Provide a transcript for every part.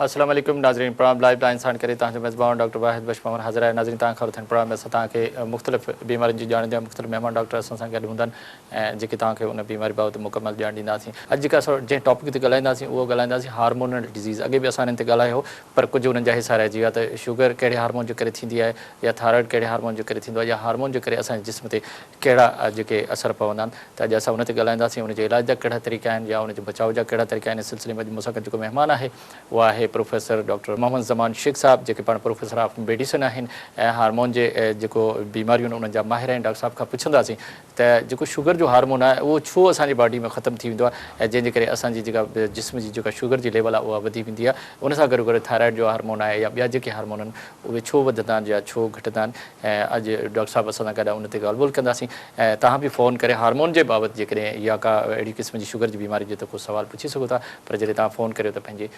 السلام عليڪم ناظرين پروگرام لائيف لائين ساڻ ڪري توهان جو ميزبان ڊاڪٽر واحد بخش پنهور حاضر آهي. ناظرين توهان کان ٿين پروگرام ۾ اسان توهان کي مختلف بيمارين جي ڄاڻ ڏيندا مختلف مهمان ڊاڪٽر اسان سان گڏ هوندا آهن ۽ جيڪي توهان کي ان بيماري بابت مڪمل ڄاڻ ڏينداسين. اڄ جيڪا اسان جنهن ٽاپڪ تي ڳالهائينداسين اهو ڳالهائينداسين هارمونل ڊزيز. اڳي به اسان انهن تي ڳالهايو هو پر ڪجهه انهن جا حصا رهجي ويا ته شوگر ڪهڙي هارمون جي ڪري ٿيندي آهي يا ٿائرائيڊ ڪهڙي هارمون جي ڪري ٿيندو آهي يا هارمون جي ڪري اسان جي جسم تي ڪهڙا جيڪي اثر پوندا آهن ته اڄ اسان ان تي ڳالهائينداسين ان جي علاج جا ڪهڙا طريقا آهن يا ان جي بچاء جا ڪهڙا طريقا آهن. ان سلسلي ۾ اڄ مون سان گڏ جيڪو مهمان آهي اهو آهي پروفيسر ڊاڪٽر محمد زمان شيخ صاحب جيڪي پاڻ پروفيسر آف ميڊيسن آهن ۽ هارمون جي جيڪو بيماريون آهن انهن جا ماهر آهن. ڊاڪٽر صاحب کان پڇنداسين ته جيڪو شوگر جو هارمون آهي اهو ڇو اسان جي باڊي ۾ ختم ٿي ويندو آهي ۽ جنهن جي ڪري اسان جي جيڪا جسم جي جيڪا شوگر جي ليول آهي اها وڌي ويندي آهي ان سان گڏو گڏ ٿائرائيڊ جو هارمون آهي يا ٻيا جيڪي هارمون آهن اهي ڇو وڌندا آهن يا ڇو گهٽندا آهن ۽ اڄ ڊاڪٽر صاحب اسان سان گڏ آهن ان تي ڳالهه ٻولهه ڪنداسين ۽ توهان به فون ڪري هارمون جي بابت جيڪڏهن يا ڪا اهڙي قسم جي شوگر جي بيماري هجي ته ڪو سوال پڇي سگهو ٿا پر جڏهن توهان فون ڪريو ته پنهنجي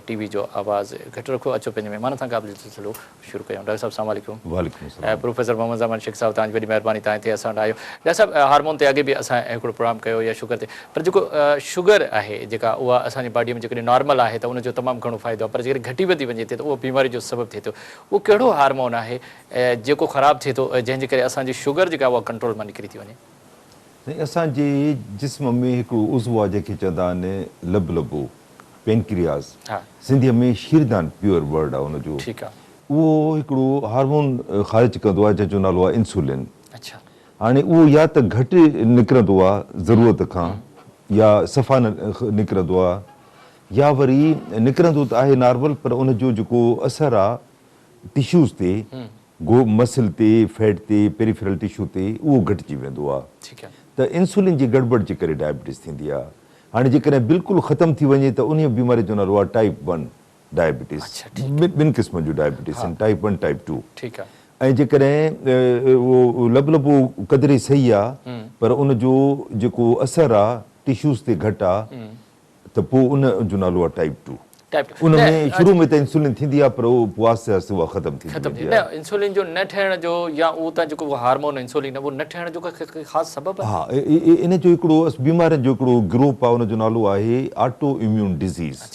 ٽي وي جو آواز گهٽ رکو. اچو پنهنجي مهمان سان ڳالهه جو سلسلو شروع ڪيون. ڊاڪٽر صاحب السلام عليڪم. وعليڪم السلام. پروفيسر محمد زمان شيخ صاحب توهان جي وڏي مهرباني توهان هتي اسان وٽ آيو. ڊاڪٽر صاحب هارمون تي اڳي به اسان هڪڙو پروگرام ڪيو يا شوگر تي پر جيڪو شوگر آهي جيڪا اها اسان جي باڊي ۾ جيڪڏهن نارمل آهي ته ان جو تمام گهڻو فائدو آهي پر جيڪڏهن گهٽي وڌي وڃي ٿي ته اهو بيماري جو سبب ٿئي ٿو. اهو ڪهڙو هارمون آهي جيڪو خراب ٿئي ٿو جنهن جي ڪري اسان جي شوگر جيڪا اها ڪنٽرول مان نڪري ٿي وڃي. سائين اسان جي جسم ۾ هڪڙو عضوو آهي جنهن کي چوندا آهن لبلبو، Pancreas، سنڌيء ۾ شيردان پيور ورڊ آهي ان جو. اهو هڪڙو هارمون خارج ڪندو آهي جنهن جو نالو آهي انسولين. هاڻي اهو يا ته گهٽ نڪرندو آهي ضرورت کان يا صفا نه نڪرندو آهي يا وري نڪرندو ته آهي نارمل پر ان جو جيڪو اثر آهي ٽشوز تي، گو مسل تي، فيٽ تي، پيريفرل ٽشو تي اهو گهٽجي ويندو آهي ته انسولين جي گڙٻڙ جي ڪري ڊائبٽيز ٿيندي آهي. هاڻي جيڪڏهن بلڪل ختم ٿي وڃي ته انهيء بيماري جو نالو آهي ٽائيپ ون ڊائبٽيز. ٻن قسمن جون ڊائبٽيز آهن ٽائيپ ون ٽائيپ ٽو ۽ جيڪڏهن اهو لبلبو قدري صحيح آهي پر ان جو جيڪو اثر آهي ٽشوز تي گهٽ آهي ته پوء ان جو نالو آهي ٽائيپ ٽو. ان ۾ شروع ۾ ته انسولين ٿيندي آهي پر اهو پوء آهستي آهستي اها ختم ٿيندي ويندي آهي. نه انسولين جو نه ٺهڻ جو يا اهو ته جيڪو هارمون انسولين اهو نه ٺهڻ جو ڪو خاص سبب آهي؟ ها ان جو هڪڙو بيمارين جو هڪڙو گروپ آهي ان جو نالو آهي آٽو اميون ڊزيز.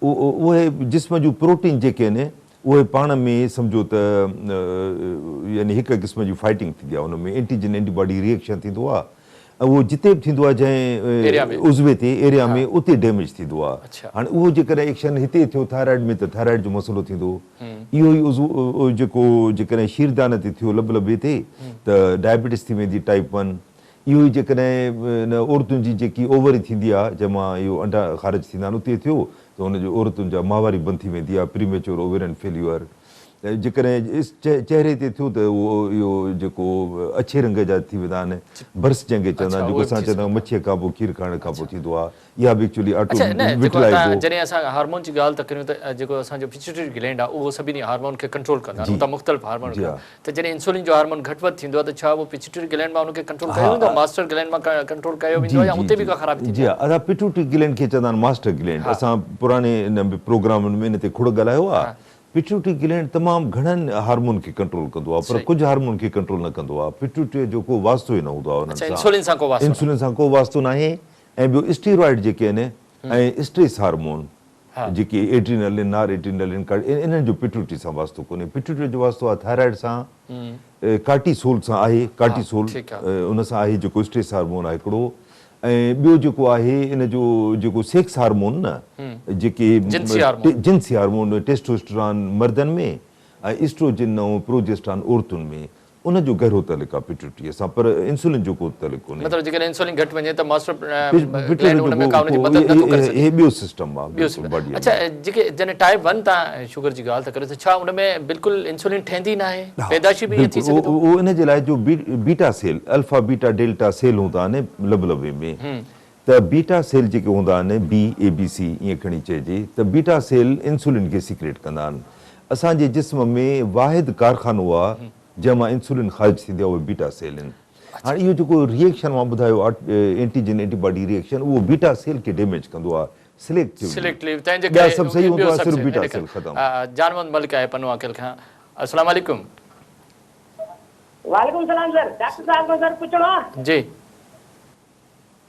اهي جسم جون پروٽين جيڪي آهن اهي پاڻ ۾ سمجهو ته يعني هڪ قسم جي فائٽنگ ٿيندي آهي ان ۾ اينٽيجن اينٽي باڊي ري ايڪشن ٿيندو آهي ۽ اهو جتي به ٿيندو آهي جنهن عضوي تي ايريا ۾ اتي ڊيميج ٿيندو آهي هاڻي اهو جيڪڏهن ايڪشن هتي ٿيو ٿائرائيڊ ۾ ته ٿائرائيڊ جو مسئلو ٿيندو اهو ئي عضوو جيڪو جيڪڏهن شيردان تي ٿيو لبلبي تي ته ڊائبٽس ٿي ويندي ٽائيپ ون اهو ئي جيڪڏهن عورتن جي جيڪي اووري ٿيندي آهي جنهن مان اهو انڊا خارج ٿيندا آهن اتي ٿيو ته ان جو عورتن جا ماهواري بند ٿي ويندي آهي پريميچور اوويرين فيليور جيڪڏهن چهري تي ٿيو ته اهو اهو جيڪو اڇي رنگ جا ٿي ويندا آهن برس جنهن کي چوندا آهن جيڪو اسان چوندا آهيون مڇيء کان پوء کير کائڻ کان پوء ٿيندو آهي اها به ايڪچولي آٽو اڇا نه جيڪو وٽلائبو. جڏهن اسان هارمون جي ڳالهه ٿا ڪريون ته جيڪو اسان جو پچوٽري گلينڊ آهي اهو سڀني هارمون کي ڪنٽرول ڪندا آهن اتان مختلف هارمون ته جڏهن انسولين جو هارمون گهٽ وڌ ٿيندو آهي ته ڇا اهو پچوٽري گلينڊ مان ان کي ڪنٽرول ڪيو ويندو آهي ماسٽر گلينڊ مان ڪنٽرول ڪيو ويندو آهي يا اتي به ڪا خرابي ٿيندي جي ها آهي؟ ادا پچوٽري گلينڊ کي چوندا آهن ماسٽر گلينڊ اسان پراڻي ان پروگرامن ۾ ان تي کوڙ ڳالهايو آهي پچوٽري گلينڊ تمام گهڻن هارمون کي ڪنٽرول ڪندو آهي پر ڪجهه هارمون کي ڪنٽرول نه ڪندو آهي پچوٽري جو ڪو واسطو ئي نه هوندو آهي انهن سان انسولين سان ڪو واسطو انسولين سان ڪو واسطو ناهي ۽ ٻيو اسٽيرائيڊ جيڪي آهن ۽ اسٽريس هارمون جيڪي ايڊرينل آهن نار ايڊرينل آهن انهن جو پٽيوٽري سان واسطو ڪونهي پٽيوٽري جو واسطو آهي ٿائرائيڊ سان ڪارٽي سول سان آهي ڪارٽي سول ان سان آهي جيڪو اسٽريس هارمون آهي هڪڙو ۽ ٻيو جيڪو آهي ان جو جيڪو سيڪس هارمون نه جيڪي جنسي هارمون ٽيسٽوسٽران مردن ۾ ۽ ايسٽروجن ۽ پروجيسٽران عورتن ۾ ان جو گهرو تعلق آهي پٽيوٽريء سان پر انسولين جو ڪو تعلق ڪونهي. مطلب جيڪڏهن انسولين گهٽ وڃي ته ماسٽر گلينڊ ان ۾ ڪا ان جي مدد نٿو ڪري سگهي. هي ٻيو سسٽم آهي بلڪل باڊيء ۾. اڇا جيڪي جڏهن ٽائيپ ون تان شگر جي ڳالهه ٿا ڪريو ته ڇا ان ۾ بلڪل انسولين ٺهندي ئي ناهي؟ پيدائشي به ائين ٿي سگهي ٿو؟ اهو ان جي لاء جو beta cell alpha beta delta cell هوندا آهن لبلبي ۾ ته بيٽا سيل جيڪي هوندا آهن بي اي بي سي ائين کڻي چئجي ته بيٽا سيل انسولين کي سيڪريٽ ڪندا آهن. اسان جي جسم ۾ واحد ڪارخانو آهي جنهن مان انسولين خارج ٿيندي آهي اهي بيٽا سيل آهن. هاڻي اهو جيڪو ري ايڪشن مان ٻڌايو آهي اينٽيجن اينٽي باڊي ري ايڪشن اهو بيٽا سيل کي ڊيميج ڪندو آهي سليڪٽيولي. سليڪٽلي تنهن جي ٻيا ڪري سڀ صحيح ٻيو هوندو آهي سڀ صرف صحيح بيٽا ان سيل ختم. جان محمد ملڪ آهي پنو عاقل کان السلام عليڪم. وعليڪم السلام سر ڊاڪٽر صاحب کان سر پڇڻو آهي. جي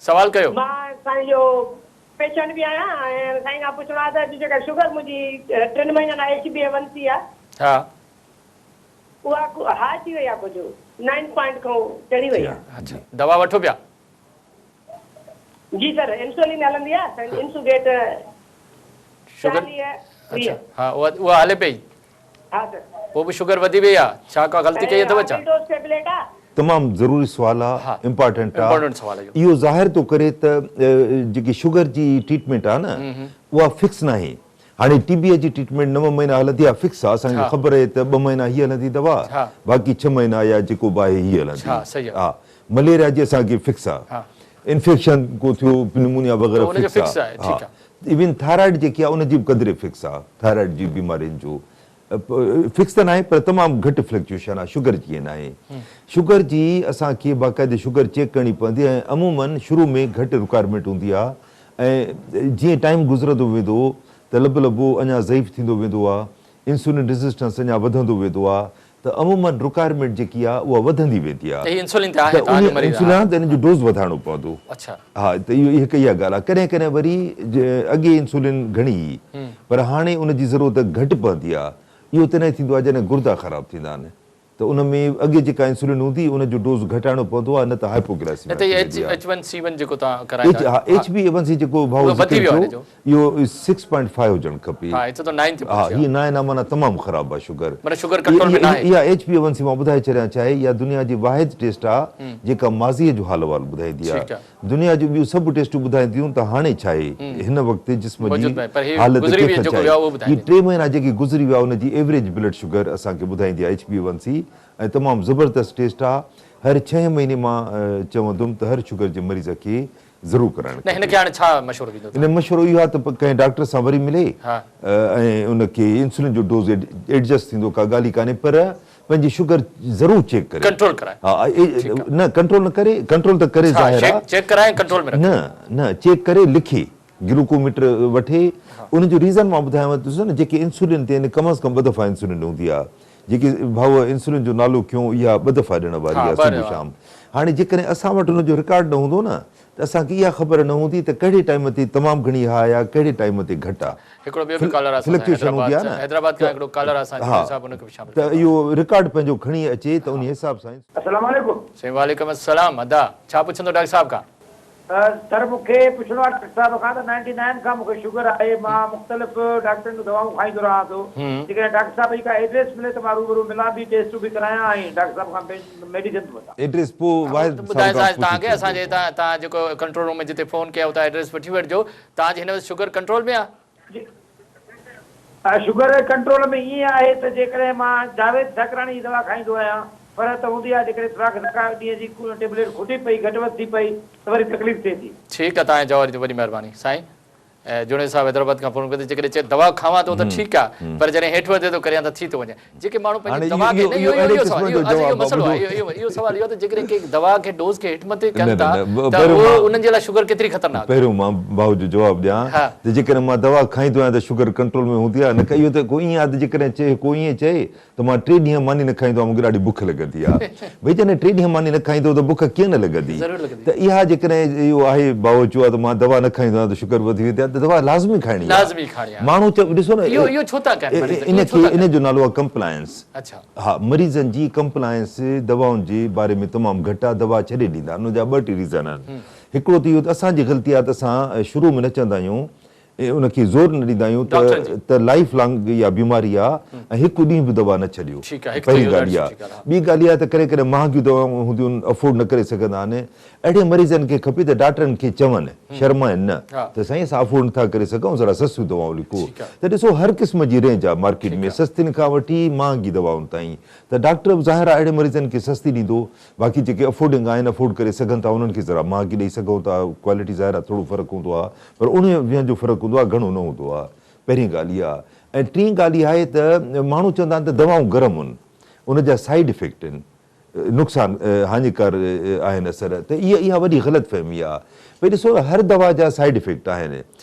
سوال ڪيو. مان سائين اهو پيشنٽ به آهيان ۽ سائين کان پڇڻو آهي ته اڄ جيڪا شگر منهنجي ٽن مهينن کان H B A one C آهي. ها. اها هاء ٿي وئي آهي ڪجهه نائن پوائنٽ کان چڙهي وئي آهي. اڇا دوا وٺو پيا. جي سر انسولين هلندي آهي سائين انسوگيٽ شگر 40 اڇا 20. ها اها اها هلي پئي. ها سر. پوء به شگر وڌي وئي آ ڇا ڪا غلطي ۽ ڪئي اٿو ڇا؟ مڊل ڊوز ٽيبليٽ آ. تمام ضروري سوال آ ها امپارٽنٽ آ امپارٽنٽ سوال اهو. اهو ظاهر ٿو ڪري ته جيڪي شگر جي ٽريٽمينٽ آ نه اها فڪس ناهي هاڻي ٽي بي جي ٽريٽمينٽ نو مهينا هلندي آ فڪس آ اسان کي خبر آهي ته ٻه مهينا هي هلندي دوا باقي ڇهه مهينا يا جيڪو به آهي هي هلندي ها مليريا جي اسان کي فڪس آ انفيڪشن ڪو ٿيو نمونيا وغيره فڪس آ ها ايون ٿائرائيڊ جيڪي آ ان جي به قدري فڪس آ ٿائرائيڊ جي بيمارين جو فڪس ته ناهي پر تمام گهٽ فلڪچوئيشن آ شگر جي ناهي شگر جي اسان کي باقاعدي شگر چيڪ ڪرڻي پوندي ۽ عمومن شروع ۾ گهٽ رڪوائرمينٽ هوندي آ ۽ جيئن ٽائيم گذرندو ويندو ته لب لبو اڃا ضعيف ٿيندو ويندو آ انسولين ريزسٽنس اڃا وڌندو ويندو آ ته عمومن رڪوائرمينٽ جيڪي آ اها وڌندي ويندي آ ته هي انسولين تي آهي ته توهان جو مريض انسولين آ ته ان جو ڊوز وڌائڻو پوندو اڇا ها ته اهو هڪ اها ڳالهه آ ڪڏهن ڪڏهن وري اڳي انسولين گهڻي هئي پر هاڻي ان جي ضرورت گهٽ پوندي آ اهو تڏهن ٿيندو آ جڏهن گردا خراب ٿيندا آهن ته ان ۾ اڳي جيڪا انسولين هوندي ان جو ڊوز گهٽائڻو پوندو آ نه ته هائپوگلائسيميا نه ته ٿي هي ويندي آ. ايڇ ون سي ون جيڪو توهان ڪرائيندا ها آهيو H B A one C جيڪو ڀائو اهو وڌي ذڪر ويو آ ٿيو هن جو. اهو سڪس پوائنٽ فائيو هجڻ کپي. ها هتي ته نائن تي ها پهچي هي آ. نائن آ معنيٰ تمام خراب آ شگر. معنيٰ شگر ڪنٽرول ۾ ناهي. اها H B A one C مان ٻڌائي ڇڏيان ڇا آهي اها دنيا جي واحد ٽيسٽ آ جيڪا ماضيء جو حال احوال ٻڌائيندي آ. ٺيڪ آ. دنيا جون ٻيون سڀ ٽيسٽون ٻڌائينديون ته هاڻي ڇا آهي هن وقت جسم جي موجود ۾ پر هي حالت گذري ويو ڪيفيت جيڪو ڇا ويو آ اهو آهي. هي ٻڌائيندي. ٽي مهينا جيڪي گذري ويا ان جي ايوريج بلڊ شگر اسان کي ٻڌائيندي آ H B A one C ۽ تمام زبردست ٽيسٽ آ. هر ڇهين مهيني مان چوندم ته هر شگر جي مريض کي ضرور ڪرائڻ نه هن کپي. کي هاڻي ڇا مشورو ڏيندو ان مشورو اهو آهي ته ڪنهن ڊاڪٽر سان وري ملي ۽ ان کي انسولين جو ڊوز ايڊجسٽ ٿيندو ڪا ڳالهه ئي ڪانهي پر پنهنجي شگر ضرور چيڪ ڪري. ڪنٽرول ڪرائي. ها نه ڪنٽرول نه ڪري ڪنٽرول ته ڪري ظاهر آهي. چيڪ ڪرائي ۽ ڪنٽرول ۾ رکي. نه نه چيڪ ڪري لکي گلوڪوميٽر وٺي ان جو ريزن مان ٻڌايانو ٿو نه جيڪي انسولين تي آهن ڪم از ڪم ٻه دفعا انسولين هوندي آهي جيڪي ڀائو انسولين جو نالو کنيو اها ٻه دفعا ڏيڻ واري آهي صبح شام هاڻي جيڪڏهن اسان وٽ ان جو رڪارڊ نه هوندو نه ته اسان کي اها خبر نه هوندي ته ڪهڙي ٽائيم تي تمام گهڻي هاء آهي ڪهڙي ٽائيم تي گهٽ آهي هڪڙو ٻيو به ڪالر اسان سان حيدرآباد حيدرآباد کان هڪڙو ڪالر اسان جويي صاحب ان کي به شامل ته اهو رڪارڊ پنهنجو کڻي اچي ته انهي حساب سان. السلام عليڪم. سائين وعليڪم السلام ادا ڇا پڇندو ڊاڪٽر صاحب کان. سر مون کي پڇڻو آهي ڊاڪٽر صاحب کان ته نائنٽي نائن کان مون کي شگر آهي مان مختلف ڊاڪٽرن جون دوائون کائيندو رهان ٿو جيڪڏهن ڊاڪٽر صاحب جي ڪا ايڊريس ملي ته مان روبرو ملان به ٽيسٽون به ڪرايان ۽ ڊاڪٽر صاحب کان ميڊيسن به وٺان. ايڊريس پوء واحد صاحب کان ٻڌائينداسين پڇي توهان کي اسان جي ڇڏجو. توهان جيڪو ڪنٽرول روم ۾ جتي فون ڪيو اتان ايڊريس وٺي وٺجو توهان جي هن وقت شگر ڪنٽرول ۾ آهي. جي شگر ڪنٽرول ۾ ائين آهي ته جيڪڏهن مان جاويد ساڪراڻي جي دوا کائيندو آهيان فرحت هوندي آهي جيڪڏهن اتفاق سان ڪا ڏينهن جي ٽيبليٽ کٽي پئي گهٽ وڌ ٿي پئي ته وري تڪليف ٿئي ٿي. ٺيڪ آ توهان جي جواب جي وڏي مهرباني سائين جوڻيجو صاحب حيدرآباد کان فون ڪيو ته جيڪڏهن چئي دوا کاوان ٿو ته ٺيڪ آ پر جڏهن هيٺ مٿي ٿو ڪريان ته ٿي ٿو وڃي جيڪي ماڻهو پنهنجي هاڻي دوا کي اهو نه اهو اهو اهڙي اهو قسم سوال جو اهو اهو جواب آ مسئلو ٻڌو آهي اهو اهو سوال اهو ته جيڪڏهن ڪنهن دوا کي ڊوز کي هيٺ مٿي نه ڪن نه ٿا نه ته پهريون اهو مان انهن جي لاء شگر ڪيتري خطرناڪ آهي. پهريون مان ڀائو جو جواب ڏيان ته جيڪڏهن مان دوا کائيندو آهيان ته شگر ڪنٽرول ۾ هوندي آهي نه ڪه اهو ته ڪو ائين آهي ته جيڪڏهن چئي ڪو ائين چئي ته مان ٽي ڏينهن ماني نه کائيندو آهيان مون کي ڏاڍي بک لڳندي آهي ڀئي جڏهن ٽي ڏينهن ماني نه کائيندو ته بک ڪيئن نه لڳندي ته اها جيڪڏهن اهو آهي ڀائو چيو آهي ته مان دوا نه کائيندو آهيان ته شگر وڌي ويندي آهي ته دوا لازمي کائڻي آهي لازمي کائڻي آهي ماڻهو چئي ڏسو نه اهو اهو ڇو ٿا ڪن مريض ان اهو ڇو کي ٿا ان ڪن جو نالو آهي ڪمپلائنس اڇا ها مريضن جي ڪمپلائنس دوائن جي باري ۾ تمام گهٽ آهي دوا ڇڏي ڏيندا آهن ان جا ٻه ٽي ريزن آهن هڪڙو ته اهو ته اسان جي غلطي آهي ته اسان شروع ۾ نه چوندا آهيون ۽ ان کي زور نه ڏيندا آهيون ته ته لائيف لانگ اها بيماري آ ۽ هڪ ڏينهن به دوا نه ڇڏيو پهرين ڳالهه اها ٻي ڳالهه اها ته ڪڏهن ڪڏهن مهانگيون دوائون هونديون آهن افورڊ نه ڪري سگهندا آهن اهڙي مريضن کي کپي ته ڊاڪٽرن کي چون شرمائن نه ته سائين اسان افورڊ نٿا ڪري سگهون ذرا سستيون دوائون لکو ته ڏسو هر قسم جي رينج آ مارڪيٽ ۾ سستين کان وٺي مهانگي دوائن تائين ته ڊاڪٽر به ظاهر آ اهڙي مريضن کي سستي ڏيندو باقي جيڪي افورڊنگ آهن افورڊ ڪري سگهن ٿا انهن کي ذرا مهانگي ڏئي سگهون ٿا ڪوالٽي ظاهر آهي ٿورو فرق هوندو آهي پر اڻويهن ويهن جو فرق هوندو آهي گهڻو نه هوندو آهي پهرين ڳالهه اها ۽ ٽين ڳالهه اها آهي ته ماڻهو چوندا آهن ته دوائون گرم آهن ان جا سائيڊ افيڪٽ آهن نقصان هاڃيڪار آهن اثر ته اها اها وڏي غلط فهمي آهي ڀئي ڏسو هر دوا جا سائيڊ افيڪٽ آهن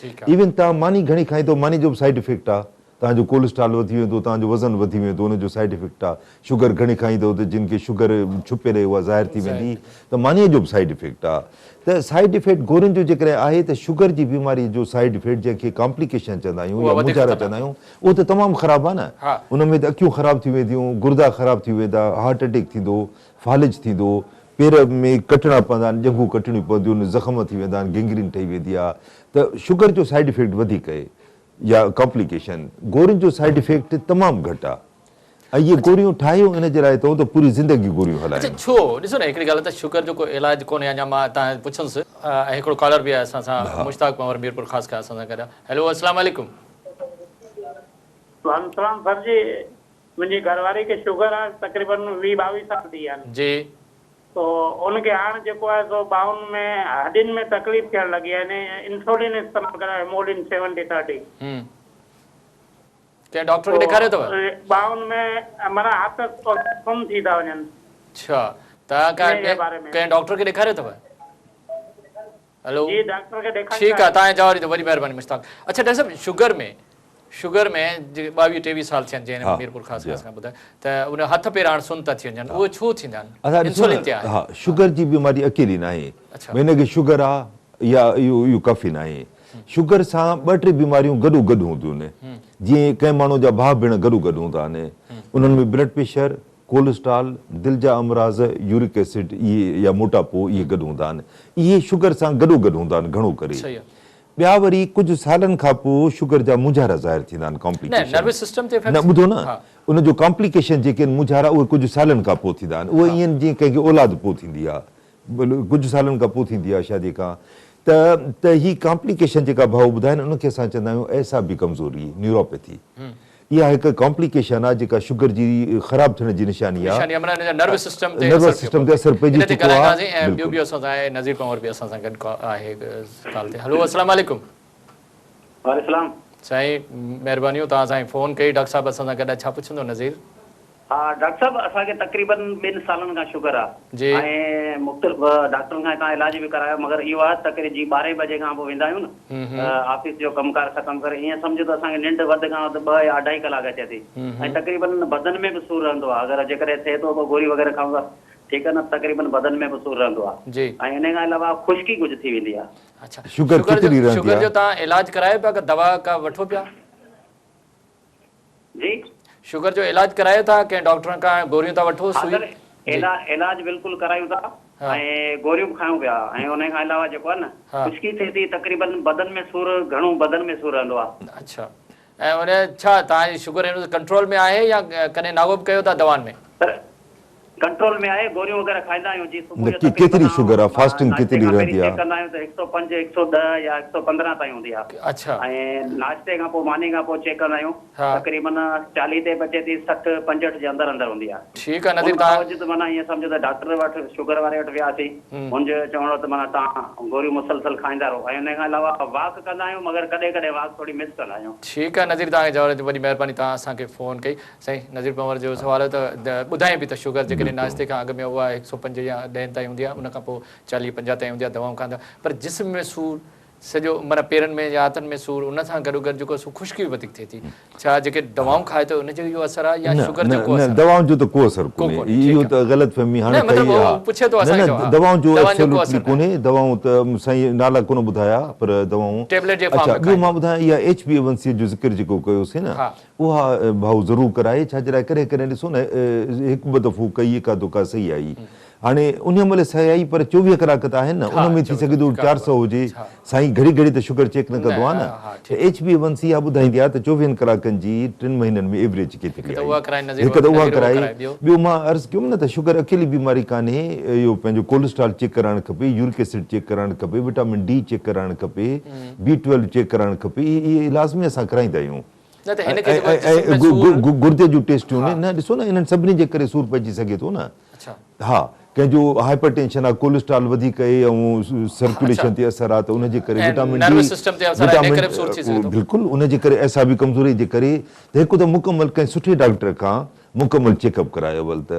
ايون توهان ماني گهڻي کائيندو ماني جو به سائيڊ افيڪٽ آهي. توهان جو ڪولسٽرال وڌي ويندو، توهان جو وزن وڌي ويندو، ان جو سائيڊ افيڪٽ آ. شگر گهڻي کائيندؤ ته جن کي شگر ڇپيل آهي اها ظاهر ٿي ويندي ته مانيء جو به سائيڊ افيڪٽ آ. ته سائيڊ افيڪٽ گورين جو جيڪڏهن آهي ته شگر جي بيماريء جو سائيڊ افيڪٽ جنهن کي ڪامپليڪيشن چوندا آهيون يا مونجهارا چوندا آهيون اهو ته تمام خراب آ نه. ان ۾ ته اکيون خراب ٿي وينديون، گردا خراب ٿي ويندا، هارٽ اٽيڪ ٿيندو، فالج ٿيندو، پير ۾ ڪٽڻا پوندا آهن، ڄنگهون ڪٽڻيون پونديون آهن، زخم ٿي ويندا آهن، گينگرين ٺهي ويندي آ ته شگر جو سائيڊ افيڪٽ وڌيڪ آهي. يا ڪامپليڪيشن گورين جو سائيڊ افيڪٽ تمام گهٽ آ ۽ اهي گوريون ٺاهيون ان جي لاء اٿئون ته پوري زندگي گوريون اڇا هلايون. ڇو ڏسو نه هڪڙي ڳالهه ته شگر جو ڪو علاج ڪونهي اڃا مان تان پڇندس ۽ هڪڙو ڪالر به آهي اسان سان مشتاق پنهور ميرپور خاص کان اسان سان گڏ آ هيلو اسلام عليڪم. وعليڪم السلام سر جي منهنجي گهر واري کي شگر آ تقريبن ويهه ٻاويهه سال ٿي ويا آهن. جي. تو ان کي هاڻ جيڪو آهي سو ٻانهن ۾ هڏين ۾ تڪليف ٿيڻ لڳي آهي يعني انسولين استعمال ڪريان هيمولين سيونٽي ٿرٽي. ڪنهن ڊاڪٽر کي ڏيکاريو اٿو؟ ٻانهن ۾ معنيٰ هٿ سن ٿي ٿا وڃن. اڇا توهان ڪنهن ڊاڪٽر کي ڏيکاريو اٿو؟ هلو جي ڊاڪٽر کي ڏيکاريندا ٺيڪ آ تان جواب ڏيندو وڏي مهرباني مشتاق اڇا ڊاڪٽر صاحب شگر ۾ شگر ۾ جيڪي 22 23 سال ٿيا آهن جنهن هن ميرپور خاص خاص کان ٻڌايو ته ان هٿ پير هاڻ سن ٿا ٿي وڃن اهو ڇو ٿيندا آهن انسولين تي آهي ها شگر جي بيماري اڪيلي ناهي ڀئي هن کي شگر آ يا اهو اهو ڪافي ناهي شگر سان ٻه ٽي بيماريون گڏو گڏ هونديون آهن جيئن ڪنهن ماڻهو جا ڀاء ڀيڻ گڏو گڏ هوندا آهن انهن ۾ بلڊ پريشر ڪولسٽرال، دل جا امراض، يورڪ ايسڊ اهي يا موٽاپو اهي گڏ هوندا آهن. اهي شگر سان گڏو گڏ هوندا آهن گهڻو ڪري. ٻيا وري ڪجهه سالن کان پوء شگر جا مونجهارا ظاهر ٿيندا آهن ڪامپليڪيشن. نه ٻڌو نه ان جو ڪامپليڪيشن جيڪي آهن مونجهارا اهي ڪجهه سالن کان پوء ٿيندا آهن. اهي ائين جيئن ڪنهن کي اولاد پوء ٿيندي آهي. ڪجهه سالن کان پوء ٿيندي آهي شادي کان ته ته هي ڪامپليڪيشن جيڪا ڀائو ٻڌائين ان کي اسان چوندا آهيون اعصابي ڪمزوري نيوروپيٿي. اها هڪ ڪامپليڪيشن آهي جيڪا شگر جي خراب ٿيڻ جي نشاني آهي. نشاني آهي معنيٰ ان جا نروس سسٽم تي نروس سسٽم تي اثر پئجي ان تي چڪو آهي. ڳالهائينداسين ۽ ٻيو به اسان سان آهي نذير پنهور به اسان سان گڏ آهي ڪال تي. هلو السلام عليڪم. وعليڪم السلام. سائين مهربانيون توهان سائين فون ڪئي ڊاڪٽر صاحب اسان سان گڏ آهي ڇا پڇندو نذير؟ ها ڊاڪٽر صاحب اسان کي تقريبن ٻن سالن کان شگر آ جي. ۽ مختلف ڊاڪٽرن کان هتان علاج به ڪرايو مگر اهو آ تقريبن جي ٻارهين بجي کان پوء ويندا آهيون نه آفيس جو ڪم ڪار ختم ڪري ائين سمجهو ته اسان کي ننڊ وڌ کان وڌ ٻه يا اڍائي ڪلاڪ اچي ٿي ۽ تقريبن بدن ۾ به سور رهندو آ اگر جيڪڏهن ٿئي ٿو ته گوري وغيره کائون ٿا ٺيڪ آ نه تقريبن بدن ۾ به سور رهندو آ جي. ۽ انهي کان علاوه خشڪي ڪجهه ٿي ويندي آ. اڇا شگر شگر جو ڪيتري رهندي شگر آ؟ جو توهان علاج ڪرايو پيا ڪا دوا ڪا وٺو پيا؟ جي. شگر جو علاج ڪرايو ٿا ڪنهن ڊاڪٽر کان گوريون ٿا وٺو ها سوئي سر جي. علاج بلڪل ڪرايون ٿا ها. ۽ گوريون به کايون پيا ۽ انهي کان علاوه جيڪو آهي نه ها. خشڪي ٿئي ٿي تقريبن بدن ۾ سور گهڻو بدن ۾ سور رهندو آهي. اڇا ۽ ان ڇا توهان جي شگر هن وقت ڪنٽرول ۾ آهي يا ڪڏهن ناغو به ڪيو ٿا دوائن ۾. سر ڪنٽرول ۾ آهي گوريون وغيره کائيندا آهيون جي صبح جو نه ڪيتري تقريبن شگر آ فاسٽنگ ناشتي ڪيتري کان پهرين رهندي آ. چيڪ ڪندا آهيون ته هڪ سئو پنج هڪ سئو ڏهه يا هڪ سئو پندرهن تائين هوندي آ اڇا. ۽ ناشتي کان پوء ماني کان پوء چيڪ ڪندا آهيون ها. تقريبن چاليهه تي به اچي ٿي 60 65 جي اندر اندر هوندي آ ٺيڪ آ ان نذير تان باوجود معنيٰ ائين سمجهو ته ڊاڪٽر وٽ شگر واري وٽ وياسين هن جو چوڻ هو ته معنيٰ توهان گوريون مسلسل کائيندا رهو ۽ ان کان علاوه واڪ ڪندا آهيون مگر ڪڏهن ڪڏهن واڪ ٿوري مس ڪندا آهيون. ٺيڪ آ نذير توهان کي جواب ڏيڻ جي وڏي مهرباني توهان اسان کي فون ڪئي. سائين نذير پنهور جو سوال هو ته ٻڌائين پئي ته شگر جيڪڏهن ناشتي کان اڳ ۾ اها هڪ سئو پنج يا ڏهن تائين هوندي آهي ان کان پوء چاليهه پنجاهه تائين هوندي آهي دوائون کائن ٿا پر جسم ۾ سور سڄو معنيٰ پيرن ۾ يا هٿن ۾ سور ان سان گڏو گڏ جيڪو سو خشڪي به وڌيڪ ٿئي ٿي ڇا جيڪي دوائون کائي ٿو ان جو اهو اثر آهي يا نه شگر نه جو ڪو نه اثر آهي دوائن جو ته ڪو اثر ڪو ڪونهي ڪونهي اهو ٺيڪ ته غلط فهمي آهي هاڻي نه مطلب ڪئي هو ها پڇي ٿو نه اسان کي نه چئو ها دوائن جو دوائن جو ڪو ايبسولوٽلي اثر ناهي ڪونهي دوائون ته سائين نالا ڪونه ٻڌايا پر دوائون ٽيبليٽ جي فارم اڇا ۾ ٻيو کائين مان ٻڌايان اها H B A one C جو ذڪر جيڪو ڪيوسين نه ها اها ڀائو ضرور ڪرائي ڇا جي لاء ڪڏهن ڪڏهن ڏسو نه هڪ ٻه دفعو ڪئي اڪا دڪا صحيح آئي هاڻي انهي مهل صحيح آئي پر 24 ڪلاڪ ته آهن نه ان ۾ ٿي سگهي ٿو 400 هجي سائين گهڙي گهڙي ته شگر چيڪ نه ڪندو آهي نه ته H B A one C اها ٻڌائيندي آهي ته چوويهن ڪلاڪن جي ٽن مهينن ۾ ايوريج ڪيتري آئي هڪ ته اها ڪرائي ٻيو مان عرض ڪيم نه ته شگر اڪيلي بيماري ڪانهي اهو پنهنجو ڪولسٽرال چيڪ ڪرائڻ کپي يورڪ ايسڊ چيڪ ڪرائڻ کپي وٽامن ڊي چيڪ ڪرائڻ کپي بي ٽويلو چيڪ ڪرائڻ کپي اهي لازمي اسان ڪرائيندا آهيون نه ته هن کي جيڪو جسم ۾ سور گردي جون ٽيسٽيون نه ڏسو نه انهن سڀني جي ڪري سور پئجي سگهي ٿو نه ها ڪنهن جو هائپر ٽينشن آهي ڪولسٽرال وڌيڪ آهي ۽ سرڪيوليشن تي اثر آهي ته ان جي ڪري وٽامن ڊي وٽامن بلڪل ان جي ڪري اعصابي ڪمزوري جي ڪري ته هڪ ته مڪمل ڪنهن سٺي ڊاڪٽر کان مڪمل چيڪ اپ ڪرايو اول ته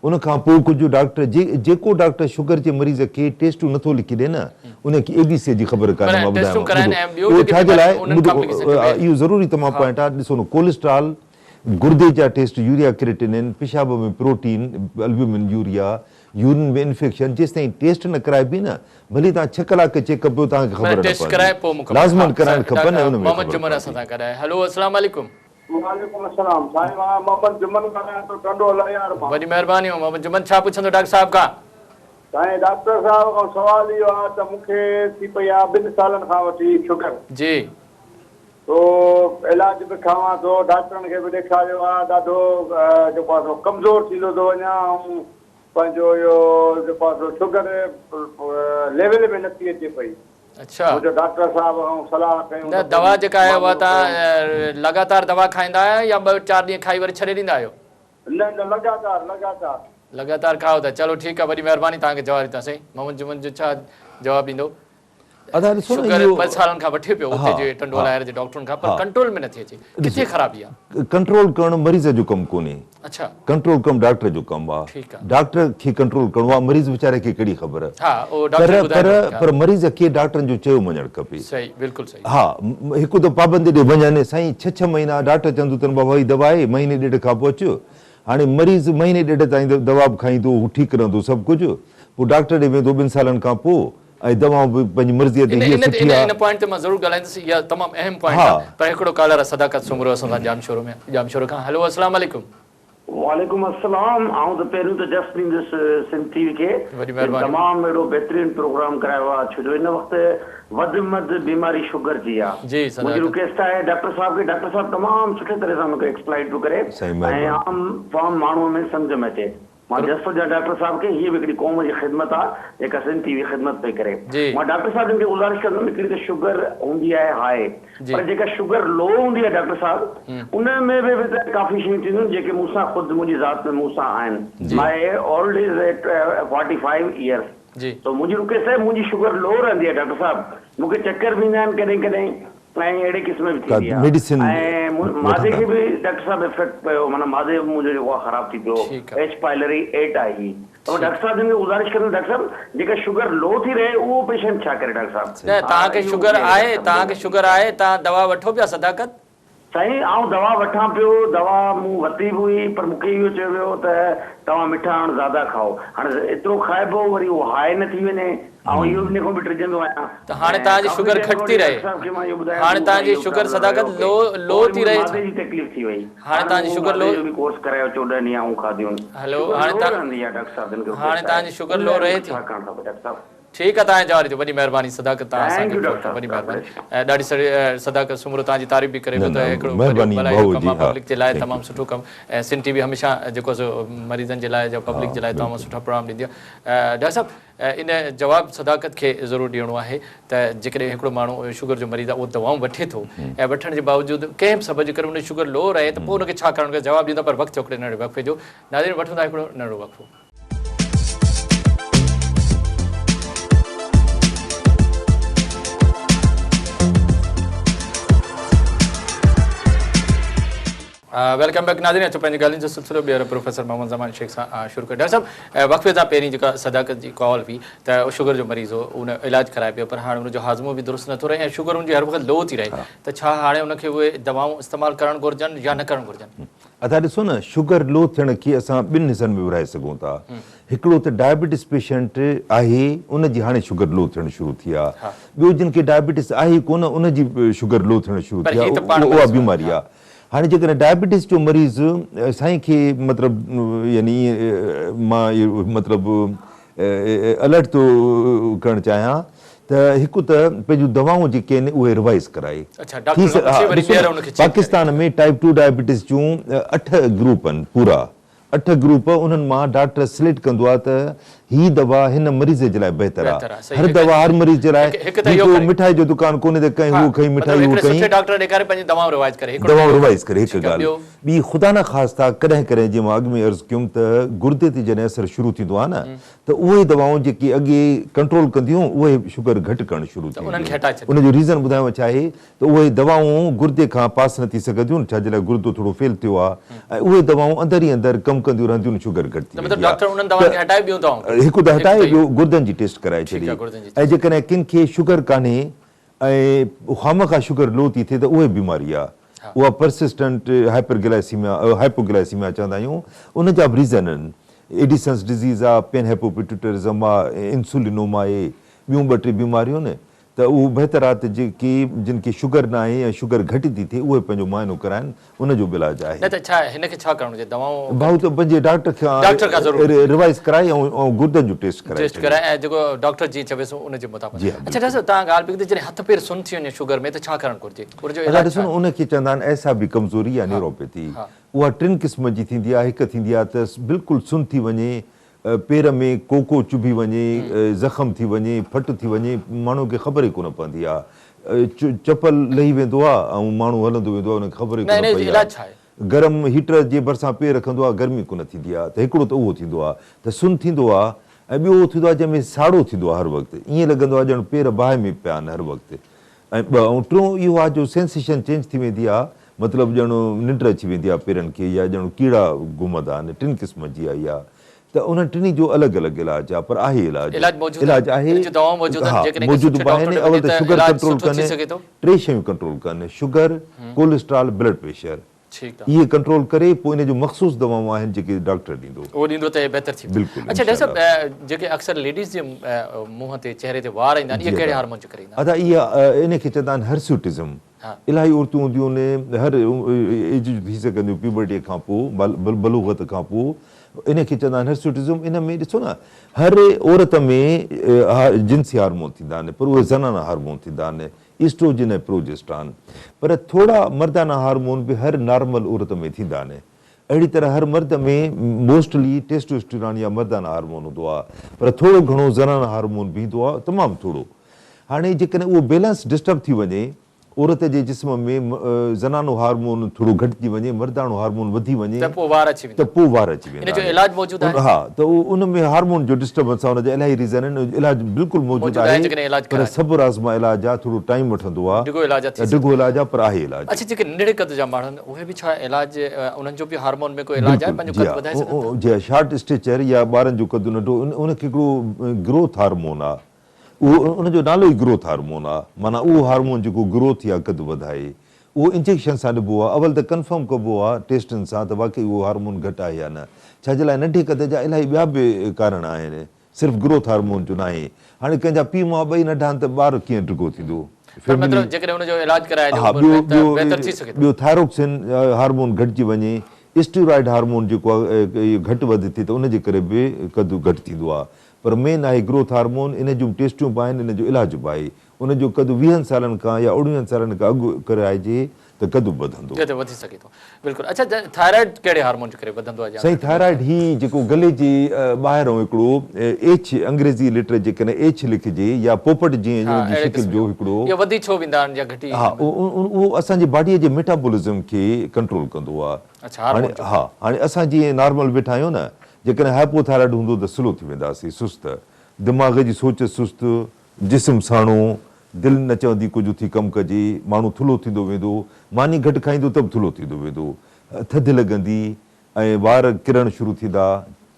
ان کان پوء ڪجهه ڊاڪٽر جي جيڪو ڊاڪٽر شگر جي مريض کي ٽيسٽون نٿو لکي ڏي نه ان کي اي بي سي جي خبر ڪانهي مان ٻڌايانو ٻڌو اهو ڇا جي لاء ٻڌو اهو ضروري تمام پوائنٽ آهي ڏسو نه ڪولسٽرال گردي جا ٽيسٽ يوريا ڪريٽينين پيشاب ۾ پروٽين البيومن يوريا يورين ۾ انفيڪشن جيستائين ٽيسٽ نه ڪرائبي نه ڀلي توهان ڇهه ڪلاڪ چيڪ اپ ڪيو توهان کي خبر نه پوندي لازمن ڪرائڻ کپن ۽ ان ۾ محمد جمن اسان سان گڏ آهي هلو اسلام عليڪم. وعليڪم السلام سائين مان محمد جمن ڳالهايان ٿو ٽنڊو الهيار مان. وڏي مهرباني محمد جمن ڇا پڇندو ڊاڪٽر صاحب کان. سائين ڊاڪٽر صاحب کان سوال اهو آ ته مون کي ٿي پئي آ ٻن سالن کان وٺي شگر. جي. سو علاج به کاوان ٿو ڊاڪٽرن کي به ڏيکاريو آ ڏاڍو جيڪو آ سو ڪمزور ٿيندو ٿو وڃان ۽ پنهنجو اهو جيڪو آ سو شگر ليول ۾ نٿي اچي پئي. اڇا. منهنجو ڊاڪٽر صاحب کان صلاح ڪيون نه ته دوا پوء جيڪا آهي اها معاملو ڪيون. توهان لڳاتار دوا کائيندا آهيو يا ٻه چار ڏينهن کائي وري ڇڏي ڏيندا آهيو؟ نه نه لڳاتار لڳاتار. لڳاتار کائو ٿا چلو ٺيڪ آهي وڏي مهرباني توهان کي جواب ڏينداسين محمد جمن جو ڇا جواب ڏيندو؟ ادا ڏسو نه شگر اهو ٻه سالن کان وٺي پيو اتي ها جي ٽنڊو ها الهيار جي ڊاڪٽرن کان پر ها ڪنٽرول ۾ نٿي اچي ڪٿي ڏسو خرابي آ؟ ڪنٽرول ڪرڻ مريض جو ڪم ڪونهي اڇا. ڪنٽرول ڪم ڊاڪٽر جو ڪم آ ٺيڪ آ. ڊاڪٽر کي ڪنٽرول ڪرڻو آ مريض ويچاري کي ڪهڙي خبر ها اهو پر ڊاڪٽر پر ٻڌائيندو پر مريض کي ڊاڪٽرن جو چيو مڃڻ کپي. صحيح بلڪل صحيح. ها هڪ ته پابندي ڏي وڃن سائين ڇهه ڇهه مهينا ڊاڪٽر چوندو اٿن بابا هي دوا آهي مهيني ڏيڍ کان پوء اچ هاڻي مريض مهيني ڏيڍ تائين دوا به کائيندو هو ٺيڪ رهندو سڀ ڪجهه پوء ڊاڪٽر ڏي ويندو ٻن سالن کان پوء ۽ دوائون به پنهنجي مرضيء تي هيء سٺي آ. ان پوائنٽ تي مان ضرور ڳالهائيندس اها تمام اهم پوائنٽ آ پر هڪڙو ڪالر آ صداقت سومرو اسان سان ڄامشورو ۾ ڄامشورو کان هلو اسلام عليڪم. وعليڪم السلام آئون ته پهريون ته جس ڏيندس سنڌ ٽي وي کي وڏي جن مهرباني. تمام اهڙو بهترين پروگرام ڪرايو آ ڇو جو هن وقت وڌ ۾ وڌ بيماري شگر جي آ جي منهنجي صداقت. رڪويسٽ آهي ڊاڪٽر صاحب کي ڊاڪٽر صاحب تمام سٺي طرح سان ان کي ايڪسپلائيڊ پيو ڪري سائين ۽ مهرباني. عام فهم ماڻهو ۾ سمجهه ۾ اچي مان جس ٿو ڏيان ڊاڪٽر صاحب کي هيء به هڪڙي قوم جي خدمت آ جيڪا سنڌ ٽي وي خدمت پئي ڪري. جي. مان ڊاڪٽر صاحب جن کي گذارش ڪندم هڪڙي ته شگر هوندي آهي هاء جي. پر جيڪا شگر لو هوندي آهي ڊاڪٽر صاحب ان ۾ به به ته ڪافي شيون ٿينديون آهن جيڪي مون سان خود منهنجي ذات ۾ مون سان آهن جي. My old is at 45 years جي. سو منهنجي رڪويسٽ آهي منهنجي شگر لو رهندي آهي ڊاڪٽر صاحب مون کي چڪر به ايندا آهن ڪڏهن ڪڏهن ۽ اهڙي قسم به ڪا ٿيندي آهي ميڊيسن ۽ معدي وٺندا کي به ڊاڪٽر صاحب افيڪٽ پيو معنيٰ معدي به منهنجو جيڪو آهي خراب ٿي پيو ٺيڪ آهي. ايڇ پائلري ايٽ آئي هئي ته مان ٺيڪ ڊاڪٽر صاحب جن کي گذارش ڪندم ڊاڪٽر صاحب جيڪا شگر لو ٿي رهي اهو پيشنٽ ڇا ڪري ڊاڪٽر صاحب نه ها توهان کي اهو شگر مونکي آهي ڊاڪٽر صاحب توهان کي ٻڌايو شگر آهي توهان دوا وٺو پيا صداقت. سائين آئون دوا وٺان پيو دوا مون ورتي به هئي پر مونکي اهو چيو ويو ته توهان مٺاڻ زياده کائو هاڻي ايترو کائبو وري اهو هاء نه ٿي وڃي آئون اهو به ان کان به ڊڄندو آهيان ته هاڻي ۽ توهان جي ڪافي شگر ٽائيم گهٽ کان ٿي وٺي رهي ڊاڪٽر صاحب کي مان اهو ٻڌايان هاڻي ته مون توهان سان جي اهو شگر پرابلم صداقت رهيو لو پئي لو پوء وري ٿي مون رهي معدي جي تڪليف ٿي وئي هاڻي هاڻي توهان جي مون شگر معدي لو جو به ڪورس ڪرايو 14 ڏينهن آئون کاڌيون هلو شگر هاڻي لو توهان رهندي آهي ڊاڪٽر صاحب جن کي هاڻي رڪويسٽ توهان آهي جي شگر ان لو لاء رهي مونکي ٿي ڇا ڪرڻ کپي ڊاڪٽر صاحب. ٺيڪ آ توهان جواب ڏيو وڏي مهرباني صداقت توهان اسان thank کي you phone doctor ڪيو وڏي صاحب گاڊ مهرباني بليس يو. ۽ ڏاڍي سري صداقت سومرو توهان جي تعريف به ڪري نه پيو ته نه هڪڙو وڏو مهرباني ڀلائي جو ڀائو ڪم جي آ ها پبلڪ جي لاء thank تمام يو سٺو ڪم ۽ سنڌ ٽي وي هميشه جيڪو سو مريضن جي لاء يا ها پبلڪ جي لاء تمام بلڪل سٺا پروگرام ڏيندي آ ڊاڪٽر صاحب ان جواب صداقت کي ضرور ڏيڻو آهي ته جيڪڏهن هڪڙو ماڻهو شگر جو مريض آ اهو دوائون وٺي ٿو ۽ وٺڻ جي باوجود ڪنهن به سبب جي ڪري ان جي شگر لو رهي ته پوء ان کي ڇا ڪرڻ گهرجي جواب ڏيندا پر وقت ٿيو هڪڙي ننڍڙي وقفي جو ناظرين وٺون ٿا هڪڙو ننڍڙو وقفو. Welcome back ناظرين اچو پنهنجي ڳالهين جو سلسلو ٻيهر پروفيسر محمد زمان شيخ سان شروع ڪيو ڊاڪٽر صاحب وقفي سان پهرين جيڪا صداقت جي ڪال هئي ته شگر جو مريض هو ان علاج ڪرائي پيو پر هاڻي ان جو هاضمو به درست نٿو رهي ۽ شگر ان جي هر وقت لو ٿي رهي ته ڇا هاڻي ان کي اهي دوائون استعمال ڪرڻ گهرجن يا نه ڪرڻ گهرجن؟ ادا ڏسو نه شگر لو ٿيڻ کي اسان ٻن حصن ۾ ورهائي سگهون ٿا هڪڙو ته ڊائبيٽس پيشنٽ آهي ان جي هاڻي شگر لو ٿيڻ شروع ٿي آ ٻيو جن کي ڊائبيٽس آهي ئي ڪونه ان جي شگر لو ٿيڻ شروع پر ٿي آ هي ته پاڻ اها مريض آهي بيماري ها. آ هاڻي جيڪڏهن ڊائبيٽس جو مريض سائين کي مطلب يعني مان اهو مطلب الرٽ ٿو ڪرڻ چاهيان ته هڪ ته پنهنجون دوائون جيڪي آهن اهي ريوائز ڪرائي. اڇا ڊاڪٽر کان پڇي وري ٻيهر ان کي چيڪ ڪري. پاڪستان ۾ ٽائيپ ٽو ڊائبيٽس جون اٺ گروپ آهن پورا اٺ گروپ انهن مان ڊاڪٽر سليڪٽ ڪندو آهي ته هي دوا هن مريض جي لاء بهتر آ. هر دوا هر مريض جي لاء هي ڪو مٺائي جو دڪان ڪونهي ته ڪنهن هو کنئي مٺائي هو کنئي. دوائون روائز ڪري هڪ ڳالهه ٻي خدا نخواسته ڪڏهن ڪڏهن جيئن مان اڳ ۾ عرض ڪيم ته گردي تي جڏهن اثر شروع ٿيندو آ نه ته اهي دوائون جيڪي اڳي ڪنٽرول ڪنديون اهي شگر گهٽ ڪرڻ شروع ٿي وينديون ان جو ريزن ٻڌايانو ڇا آهي ته اهي دوائون گردي کان پاس نه ٿي سگهنديون ڇا جي لاء گردو ٿورو فيل ٿيو آهي ۽ اهي دوائون اندر ئي اندر ڪم ڪنديون رهنديون شگر گهٽ ٿي ويندي آهي ته هڪ ته هٽائي ٻيو گردن جي ٽيسٽ ڪرائي ڇڏي ۽ جيڪڏهن ڪن کي شگر ڪانهي ۽ خوامخواه شگر لو ٿي ٿئي ته اهي بيماري آهي اها پرسسٽنٽ هائپر گلائسيميا هائپو گلائسيميا چوندا آهيون ان جا به ريزن آهن ايڊيسنس ڊزيز آهي پين هائپوپيٽيوٽرزم آهي انسولينوما آهي ٻيون ٻه ٽي بيماريون آهن ته اهو بهتر آهي ته جيڪي جن کي شگر ناهي يا شگر گهٽ ٿي ٿئي اهي پنهنجو معائنو ڪرائن ان جو به علاج آهي. نه ته ڇا هن کي ڇا ڪرڻ گهرجي دوائون. ڀائو ته پنهنجي ڊاڪٽر کان روائز ڪرائي ۽ گردن جو ٽيسٽ ڪرائي ٽيسٽ ڪرائي ۽ جيڪو ڊاڪٽر جيئن چويس ان جي مطابق. جي ها اڇا ڊاڪٽر صاحب توهان ڳالهه پئي ڪئي ته جڏهن هٿ پير سن ٿي وڃي شگر ۾ ته ڇا ڪرڻ گهرجي ان جو ادا علاج ڏسو ڇا نه ان کي چوندا آهن اعصابي ڪمزوري يا نيوروپيٿي اها ٽن قسمن جي ٿيندي آهي هڪ ٿيندي آهي ته بلڪل سن ٿي وڃي پير ۾ ڪوڪو چڀي وڃي، زخم ٿي وڃي، ڦٽ ٿي وڃي، ماڻهوء کي خبر ئي ڪونه پوندي آ. چپل لهي ويندو آ ۽ ماڻهو هلندو ويندو آ، ان کي خبر ئي ڪونه پئي آ. گرم هيٽر جي ڀرسان پير رکندو آ، گرمي ڪونه ٿيندي آ ته هڪڙو ته اهو ٿيندو آ ته سن ٿيندو آ ۽ ٻيو اهو ٿيندو آ جنهن ۾ ساڙو ٿيندو آ هر وقت، ائين لڳندو آ ڄڻ پير باهه ۾ پيا آهن هر وقت ۽ ٻه ۽ ٽيون اهو آ جو سينسيشن چينج ٿي ويندي آ، مطلب ڄڻ ننڊ اچي ويندي آ پيرن کي يا ڄڻ ڪيڙا گهمندا آهن، ٽن قسمن جي آ اها ته انهن ٽنهي جو الڳ الڳ علاج آ پر آهي علاج علاج موجود علاج آهي ان جون دوائون موجود آهن ها جيڪڏهن ڪنهن موجود سٺي به آهن ڊاڪٽر ڏي اول وڃي ته ته شگر علاج ڪنٽرول سٺو ڪن ٿي سگهي ٿو. ٽي شيون ڪنٽرول ڪن شگر ڪوليسٽرال بلڊ پريشر ٺيڪ آ. اهي ڪنٽرول ڪري پوء ان جون مخصوص دوائون آهن جيڪي ڊاڪٽر ڏيندو. اهو ڏيندو ته بهتر ٿي ويندو. بلڪل اڇا ڊاڪٽر انشاء صاحب الله. جيڪي اڪثر ليڊيز جي منهن تي چهري تي وار ايندا آهن جي اهي ڪهڙي ادا هارمون جي ڪري ايندا آهن؟ ادا اها ان کي چوندا آهن هرسيوٽزم الاهي عورتون هونديون آهن هر ايج جون ٿي سگهنديون پيوبرٽي کان پوء بلوغت کان پوء ان کي چوندا آهن هرسيوٽزم ان ۾ ڏسو نه هر عورت ۾ جنسي هارمون ٿيندا آهن پر اهي زنانا هارمون ٿيندا آهن ايسٽروجن ۽ پروجيسٽران پر ٿورا مردانا هارمون به هر نارمل عورت ۾ ٿيندا آهن. اهڙي طرح هر مرد ۾ موسٽلي ٽيسٽوسٽيران يا مردانا هارمون هوندو آهي پر ٿورو گهڻو زنانا هارمون به ايندو آهي تمام ٿورو. هاڻي جيڪڏهن اهو بيلنس ڊسٽرب ٿي وڃي عورت جي جسم ۾ زنانو هارمون ٿورو گهٽجي وڃي مرداڻو هارمون وڌي وڃي ته پوء وار اچي ويندا ته پوء وار اچي ويندا ان جو علاج موجود آهي؟ ها ته ان ۾ هارمون جو ڊسٽربنس آهي ان جا الاهي ريزن آهن ان جو علاج بلڪل موجود آهي آهي پر صبر آزما علاج آهي ٿورو ٽائيم وٺندو آهي ڊگهو علاج آهي ڊگهو علاج آهي پر آهي علاج. اڇا جيڪي ننڍڙي قد جا ماڻهو آهن اهي به ڇا علاج انهن جو به هارمون ۾ ڪو علاج آهي بلڪل پنهنجو جي قد وڌائي سگهن ها ٿا؟ جي ها شارٽ اسٽيچر يا ٻارن جو قد ننڍو ان کي هڪڙو گروٿ هارمون آهي اهو ان جو نالو ئي گروٿ هارمون آ معنيٰ اهو هارمون جيڪو گروٿ يا قد وڌائي اهو انجيڪشن سان ڏبو آ اول ته ڪنفرم ڪبو آ ٽيسٽن سان ته واقعي اهو هارمون گهٽ آهي يا نه ڇا جي لاء ننڍي قد جا الاهي ٻيا به ڪارڻ آهن صرف گروٿ هارمون جو ناهي هاڻي ڪنهن جا پيء ماء ٻئي ننڍا آهن ته ٻار ڪيئن ڊگهو ٿيندو پر مطلب جيڪڏهن ان جو علاج ڪرائجي ها عمر ٻيو ۾ ته ٻيو بهتر ٿي سگهي ٿو. ٻيو ٿائروڪسين هارمون گهٽجي وڃي اسٽيرائيڊ هارمون جيڪو آ گهٽ وڌ ٿئي ته ان جي ڪري به قد گهٽ ٿيندو آ پر مين آهي گروٿ هارمون، ان جون ٽيسٽيون به آهن، ان جو علاج به آهي. ان جو قد ويهن سالن کان يا اڻويهن سالن کان اڳ ڪرائجي ته قد به وڌندو. قد وڌي سگهي ٿو. بلڪل. اڇا ٿائرائيڊ ڪهڙي هارمون جي ڪري وڌندو آهي؟ سائين ٿائرائيڊ هي جيڪو گلي جي ٻاهرئون هڪڙو ايڇ انگريزي ليٽر جيڪڏهن ايڇ لکجي يا پوپٽ جيئن ها ان جي اهڙي شڪل قسم جو جو. هڪڙو. اهو وڌي ڇو ويندا آهن يا گهٽي ها اهو اسان جي باڊي جي ميٽابولزم کي ڪنٽرول ڪندو آهي. اڇا هارمون هاڻي جو. ها هاڻي اسان جيئن نارمل ويٺا آهيون نه جيڪڏهن هائپو ٿائرائيڊ هوندو ته سلو ٿي وينداسين، سست، دماغ جي سوچ سست، جسم ساڻو، دل نه چوندي ڪجهه اٿي ڪم ڪجي، ماڻهو ٿلهو ٿيندو ويندو، ماني گهٽ کائيندو ته به ٿلهو ٿيندو ويندو، ٿڌ لڳندي ۽ وار ڪرڻ شروع ٿيندا،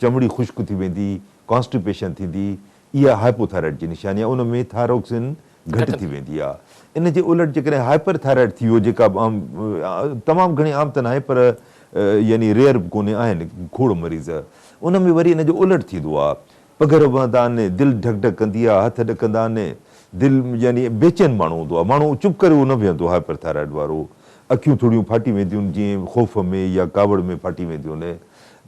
چمڙي خشڪ ٿي ويندي، ڪانسٽيپيشن ٿيندي، اها هائپو ٿائرائيڊ جي نشاني آهي، ان ۾ ٿائروڪسن گهٽ ٿي ويندي آهي. ان جي الٽ جيڪڏهن هائپر ٿائرائيڊ ٿي ويو جيڪا به عام تمام گهڻي عام ته ناهي پر يعني ريئر به ڪونهي آهن کوڙ مريض ان ۾ وري ان جو الٽ ٿيندو آهي پگهر وهندا آهن دل ڍڪ ڍڪ ڪندي آهي هٿ ڏڪندا آهن دل يعني بيچين ماڻهو هوندو آهي ماڻهو چپ ڪري اهو نه ويهندو هائپر ٿائرائيڊ وارو اکيون ٿوريون ڦاٽي وينديون آهن جيئن خوف ۾ يا ڪاوڙ ۾ ڦاٽي وينديون آهن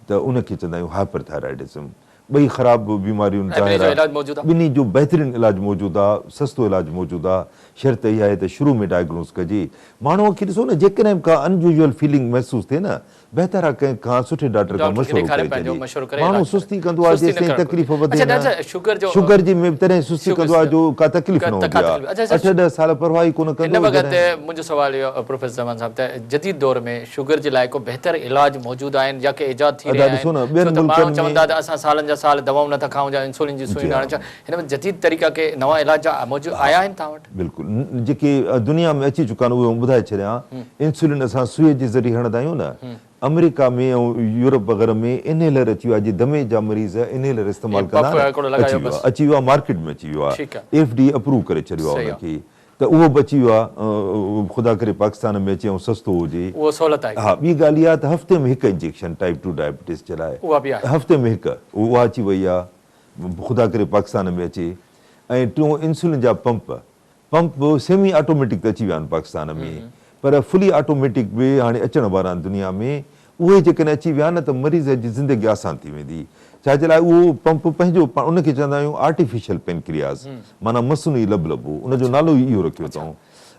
ته ان کي چوندا آهيون هائپر ٿائرائيڊزم. ٻئي خراب بيماريون ۽ ٻنهي ظاهر جو آ علاج موجود آ. ٻنهي جو بهترين علاج موجود آ سستو علاج موجود آ شرط اها آهي ته شروع ۾ ڊائگنوز ڪجي ماڻهوء کي ڏسو نه جيڪڏهن به ڪا ان يوزوئل فيلنگ محسوس ٿئي نه بهتر آ ڪنهن کان سٺي ڊاڪٽر کان ڊاڪٽر کي مشورو ڏيکاري ڪري پنهنجو ڇڏي. مشورو ڪري ماڻهو علاج ڪرائي. سستي ڪندو آ سستي نه جيستائين ڪرڻ گهرجي. تڪليف وڌي اڇا نه. ڊاڪٽر صاحب شگر جو شگر جي ۾ به تڏهن سستي شگر ڪندو آ جو ڪا تڪليف نه ڪا هوندي آ. تڪليف اڇا اٺ ڏهه سال پرواهه ئي ڪونه هن ڪندو وقت جڏهن. منهنجو سوال اهو آ پروفيسر زمان صاحب ته جديد دور ۾ شگر جي لاء ڪو بهتر علاج موجود آهن يا ڪي ايجاد ٿي ادا رهيا ڏسو آهن نه ٻين ڇو ته ماڻهو ملڪن ۾. چون ٿا ته اسان سالن جا سال دوائون نٿا کائون يا انسولين جي جي سوئيون ها. هاڻي ڇا هن وقت جديد طريقا ڪي نوان علاج جا موجود ها آيا آهن توهان وٽ؟ بلڪل جيڪي دنيا ۾ اچي چڪا آهن اهي آئون ٻڌائي ڇڏيان انسولين اسان سوئي جي ذريعي هڻندا آهيون نه آمريڪا ۾ ۽ يورپ وغيره ۾ انهيلر اچي ويو آهي جي دمي جا مريض انهيلر استعمال ڪندا آهن نه اچي ويو آهي اچي ويو آهي مارڪيٽ ۾ اچي ويو آهي ايف ڊي اي اپروو ڪري ڇڏيو آهي ان کي ته اهو به اچي ويو آهي خدا ڪري پاڪستان ۾ اچي ۽ سستو هجي ها ٻي ڳالهه اها ته هفتي ۾ هڪ انجيڪشن ٽائيپ ٽو ڊائبٽيز جي لاء هفتي ۾ هڪ اها اچي وئي آهي خدا ڪري پاڪستان ۾ اچي ۽ ٽيون انسولين جا پمپ پمپ به سيمي آٽوميٽڪ ته اچي ويا آهن پاڪستان ۾ پر فلي آٽوميٽڪ به هاڻي اچڻ وارا آهن دنيا ۾ اهي جيڪڏهن اچي ويا نه ته مريض جي زندگي آسان ٿي ويندي ڇا جي لاء اهو پمپ پنهنجو پاڻ ان کي چوندا آهيون آرٽيفيشل پينڪرياز معنيٰ مصنوعي لبلبو ان جو نالو ئي اهو رکيو اٿئون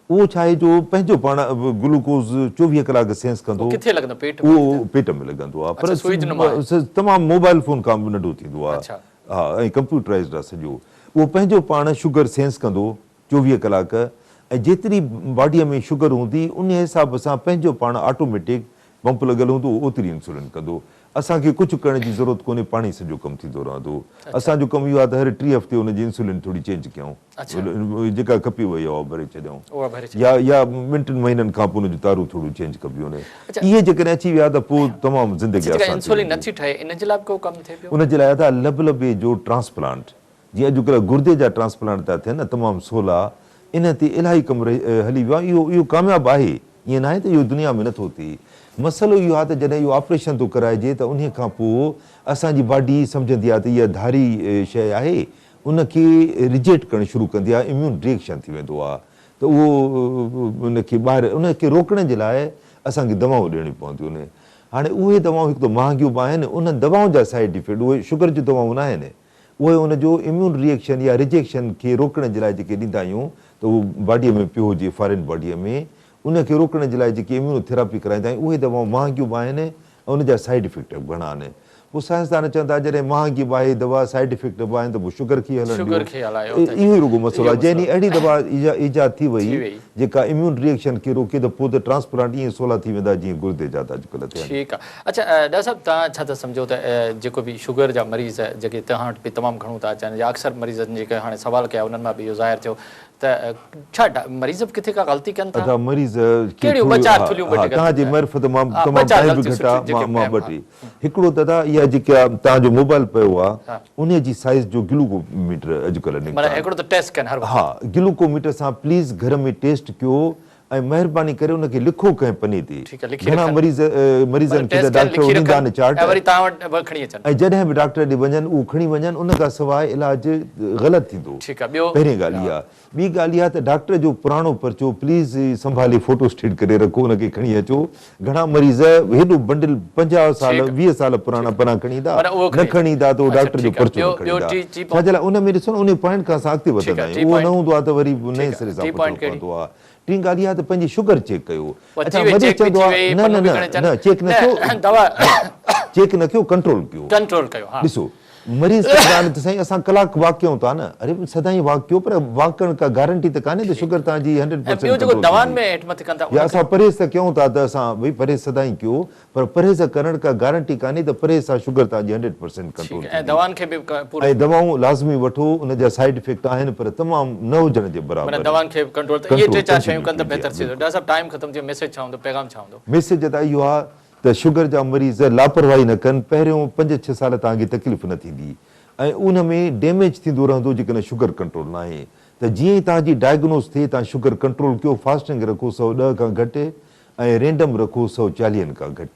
اهو ڇا آهي جو پنهنجو پاڻ گلوڪوز 24 ڪلاڪ سينس ڪندو اهو پيٽ ۾ لڳندو آهي پر تمام موبائل فون کان به ننڍو ٿيندو آهي ها ۽ ڪمپيوٽرائيزڊ آ سڄو اهو پنهنجو پاڻ شگر سينس ڪندو 24 ڪلاڪ ۽ جيتري باڊيء ۾ شگر هوندي انهي حساب سان پنهنجو پاڻ آٽوميٽڪ پمپ لڳل هوندو اهو اوتري انسولين ڪندو اسان کي ڪجهه ڪرڻ جي ضرورت ڪونهي پاڻهي سڄو ڪم ٿيندو رهندو اسان جو ڪم اهو آ ته هر ٽي هفتي ان جي انسولين ٿوري چينج ڪيون جيڪا کپي اها اها ڀري ڇڏيون يا يا ٻن ٽن مهينن کان پوء ان جون تارون ٿوريون چينج ڪبيون اهي جيڪڏهن اچي ويا ته پوء تمام زندگي آسان ٿي ويندي. ان جي لاء ادا لبلبي جو ٽرانسپلانٽ جيئن اڄڪلهه گردي جا ٽرانسپلانٽ ٿا ٿين نه تمام سولا ان تي الاهي ڪم هلي ويو آهي اهو اهو ڪامياب آهي ائين ناهي ته اهو دنيا ۾ نٿو ٿئي مسئلو اهو آهي ته جڏهن اهو آپريشن ٿو ڪرائجي ته انهي کان پوء اسان جي باڊي سمجهندي آهي ته اها ڌاري شيء آهي ان کي ريجيڪٽ ڪرڻ شروع ڪندي آهي اميون ريئڪشن ٿي ويندو آهي ته اهو ان کي ٻاهر ان کي روڪڻ جي لاء اسان کي دوائون ڏيڻيون پونديون آهن هاڻي اهي دوائون هڪ ته مهانگيون به آهن انهن دوائن جا سائيڊ افيڪٽ اهي شگر جون دوائون نه آهن اهي ان جو اميون ريئڪشن يا ريجيڪشن کي روڪڻ جي لاء جيڪي ڏيندا آهيون ته اهو باڊيء ۾ پيو هجي فارين باڊيء ۾ ان کي روڪڻ جي لاء جيڪي اميونو ٿراپي ڪرائيندا آهيون اهي دوائون مهانگيون به آهن ۽ ان جا سائيڊ افيڪٽ به گهڻا آهن. پوء سائنسدان چون ٿا جڏهن مهانگي به آهي دوا سائيڊ افيڪٽ به آهن ته پوء شگر کي ئي هلڻ ڏيو. اهو ئي رڳو مسئلو آهي. جنهن ڏينهن اهڙي دوا ايجاد ٿي وئي جيڪا اميون ري ايڪشن کي روڪي ته پوء ته ٽرانسپلانٽ ائين سولا ٿي ويندا جيئن گردي جا ٿا اڄڪلهه ٿين. ٺيڪ آهي. اڇا ڊاڪٽر صاحب توهان ڇا ٿا سمجهو ته جيڪو به شگر جا مريض جيڪي توهان وٽ به تمام گهڻو ٿا اچن يا اڪثر مريضن جيڪي هاڻي سوال ڪيا انهن مان به اهو ظاهر ٿيو ته ڇا مريض به ڪٿي ڪا غلطي ڪن ٿا؟ ادا مريض کي ڪهڙيون ٻه ٿوريون چار ها ٿلهيون ٻه ها ٽي توهان غلطيون جي ٻڌايو. معرفت مان ها ٻه تمام چار ٽائيم به غلطيون گهٽ آ سٺيون جيڪي مان مان اهم ٻه ها. ٽي هڪڙو ته ادا اها جيڪا توهان جو موبائل پيو آ ها. انهي جي سائيز جو گلوڪو ميٽر اڄڪلهه نڪتا معنيٰ آهن. هڪڙو ته ٽيسٽ ڪن هر وقت. ها گلوڪو ميٽر سان پليز گهر ۾ ٽيسٽ ڪيو ۽ مهرباني ڪري ان کي لکو ڪنهن پني تي. ٺيڪ آ لکي گهڻا رکن. مريض مريضن معنيٰ کي ته ٽيسٽ ڪن ڊاڪٽر لکي ڏيندا رکن آهن چارٽ ۽ وري توهان وٽ به کڻي اچن. ۽ جڏهن به ڊاڪٽر ڏي وڃن اهو کڻي وڃن ان کان سواء علاج غلط ٿيندو. ٺيڪ آ ٻيو پهرين ڳالهه اها. ٻي ڳالهه اها ته ڊاڪٽر جو پراڻو پرچو پليز سنڀالي فوٽو اسٽيٽ ڪري رکو ان کي کڻي اچو. گهڻا مريض هيڏو بنڊل 50 سال 20 سال پراڻا پنا کڻي ايندا نه کڻي ايندا ته اهو ڊاڪٽر جو پرچو نه کڻي ايندا ڇا جي لاء ان ۾ ڏسو نه انهي پوائنٽ کان اسان اڳتي وڌندا آهيون اهو نه هوندو آهي ته وري نئين سري سان پڇڻو پوندو آهي. ٽين ڳالهه اها ته پنهنجي شگر چيڪ ڪيو اڇا مريض چوندو آهي نه نه نه نه چيڪ نه ڪيو چيڪ نه ڪيو ڪنٽرول ڪيو ڏسو مريض چوندا آهن ته سائين اسان ڪلاڪ واڪ ڪيون ٿا نه اري سدائين واڪ ڪيو پر واڪ ڪرڻ ڪا گارنٽي ته ڪانهي ته شگر توهان جي هنڊريڊ پرسينٽ ڪنٽرول ٿيندي يا اسان پرهيز ته ڪيون ٿا ته اسان ڀئي پرهيز سدائين ڪيو پر پرهيز ڪرڻ ڪا گارنٽي ڪانهي ته پرهيز سان شگر توهان جي هنڊريڊ پرسينٽ ڪنٽرول ٿيندي ۽ دوائون لازمي وٺو ان جا سائيڊ افيڪٽ آهن پر تمام نه هجڻ جي برابر ڪنٽرول ڪنٽينيو ميسيج ته اهو آهي ته شگر جا مريض لاپرواهي نه ڪن، پهريون پنج ڇهه سال توهان کي تڪليف نه ٿيندي ۽ ان ۾ ڊيميج ٿيندو رهندو جيڪڏهن شگر ڪنٽرول ناهي ته جيئن ئي توهان جي ڊائگنوز ٿئي توهان شگر ڪنٽرول ڪيو فاسٽنگ رکو 110 کان گهٽ ۽ رينڊم رکو 140 کان گهٽ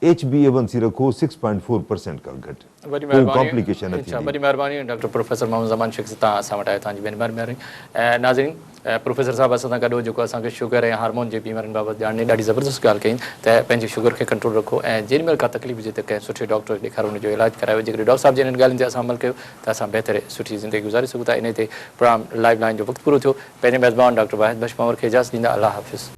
H B A one C رکو 6.4% کان گهٽ. وڏي ڪو مهرباني ڪامپليڪيشن نه اڇا ٿيندي. وڏي مهرباني ڊاڪٽر پروفيسر محمد زمان شيخ توهان اسان وٽ آيا توهان جي وڏي مهرباني ناظرين پروفيسر صاحب اسان سان گڏ هو جيڪو اسان کي شگر ۽ هارمون جي بيمارين بابت ڄاڻ ڏني ڏاڍي زبردست ڳالهه ڪئي ته پنهنجي شگر کي ڪنٽرول رکو ۽ جيڏي مهل ڪا تڪليف هجي ته ڪنهن سٺي ڊاڪٽر کي ڏيکاريو ان جو علاج ڪرايو جيڪڏهن ڊاڪٽر صاحب جي انهن ڳالهين تي اسان عمل ڪيو ته اسان بهتر سٺي زندگي گذاري سگهون ٿا انهي تي پروگرام لائيو لائين جو وقت پورو ٿيو پنهنجي ميزبان ڊاڪٽر واحد بخش پنهور کي اجازت ڏيندا الله حافظ.